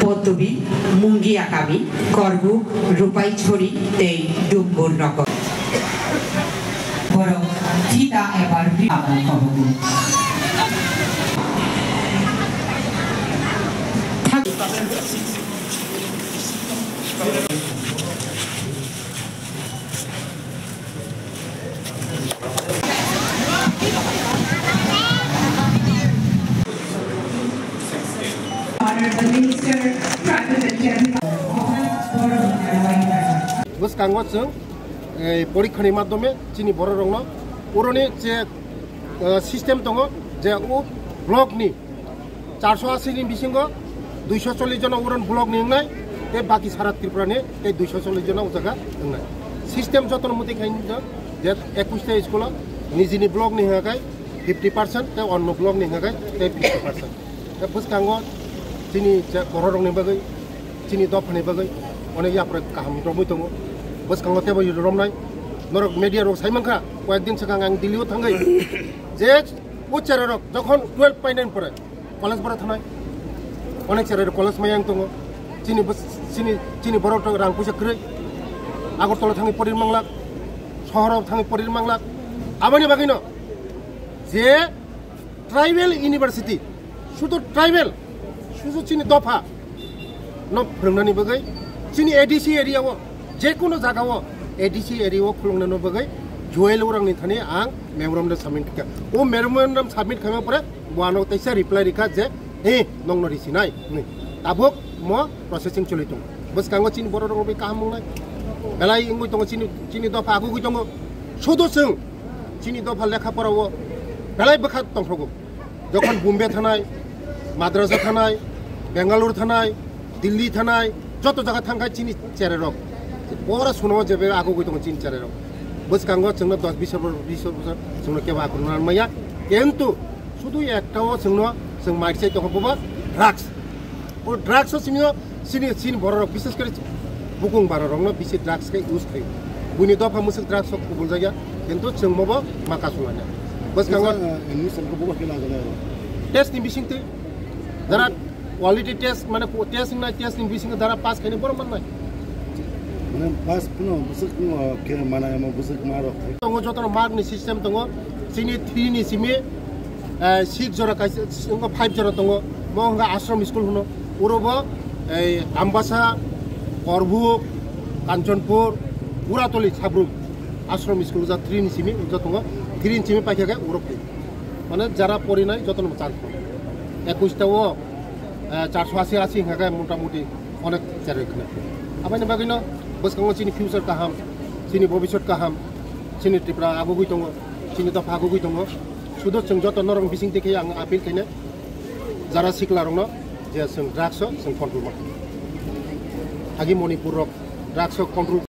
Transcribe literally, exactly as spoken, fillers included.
Pottobi, Mungia kami, Korbuk, Rupaishori tei Dumbur nokol. Borok thita eba ri-, Honorable Minister, Private and Cabinet. Bwskango chwng, eh, porikhani madhyome chini bororokno oroni je, eh, system tongo, je o block ni charso asi ni bisingo duiso chollish jona uron block ni wngnai, tei baki sara Tripura ni tei duiso chollish jona o jaga wngnai. System jotono muti khai nw je ekush ta school o nijini block ni hwnga khai fifty percent tei onno block ni hwnga khai tei fifty percent. Tei bwskango chini je bororokni bagwi, chini dophani bagwi onek yapre kaham romwi tongo. Bwskango teibo romnai. Norok media rok sai mankha, koyek din swkang ang Delhi o thangwi je o cherarok jokhon twelve painani pore college bora thanai, onek cherarok college maya wng tongo. Chini bws-, chini, chini borok rang puisa kwrwi, Agartala thangwi porir manglak, sohoro thangwi porir manglak. Aboni bagwino je tribal university, sudu tribal, sudu chini dopha no phwrwngnani bagwi, chini A D C area o, je kono jaga o A D C area o khulungnani bagwi Joel Urangni thani ang memorandum submit kha. O memorandum submit khaima pore bo ano teisa reply rikha je, "He, nongno risinai," hwnwi. Tabuk mo processing choli tongo. Bwskango chini bororok bai kaham wngnai. Belai wngwi tongo chini, chini dopha agugwi tongo. Sudu chwng chini dopha lekha pora o belai bwkha tongthrogo. Jokhon Bombay thanai, Madrasa thanai, Bengaluru thanai, Delhi thanai, joto jaga thangkha chini chererok. Pora suno jebe agugwi tongo chini chererok. Bwskango chwngno dos bis bosor, bis bosor chwngno kebo akurna maya. Kintu sudu ekta o chwngno chwng mai sai tongo boba drugs. O drugs o simi o chini, chini bororok, bises kore bukung bororokno bisi drugs khe use khai. Buini dopha mwswk drugs o kubul jaya, kintu chwng mobo ma kasu laina. Bwskango Admission ko bobo khe lajaknai. Test ni bisingtwi. Jara quality test, mane ko-, test ni, test ni bisingtwi jara pass khaini borok mannai. Mane pass kuno bwswk kuno khe mana emo bwswk ma rok khai. Tongo jotono mark ni system tongo. Chini three ni simi, eh, six jora kaisa, wngkha five jora tongo. Mo wngkha Ashram School hwno. Uro bo, eh, Ambasa, Korbuk, Kanchanpur, Uratoli, Sabrum. Ashram School ja three ni simi, ja tongo. Three ni simi paikha khe uro phai. Mane jara porinai jotono chance tongo. Ekush ta o, eh, charso asi asi hingkha khe mota moti onek cheroi khna. Aboni bagwino bwskango chini future kaham, chini bobisot kaham, chini Tripura agugwi tongo, chini dopha agugwi tongo. Sudu chwng joto norok bising twi khe ang appeal khainai jara sikla rokno je chwng drugs o chwng control ma. Agi Manipur rok drugs o control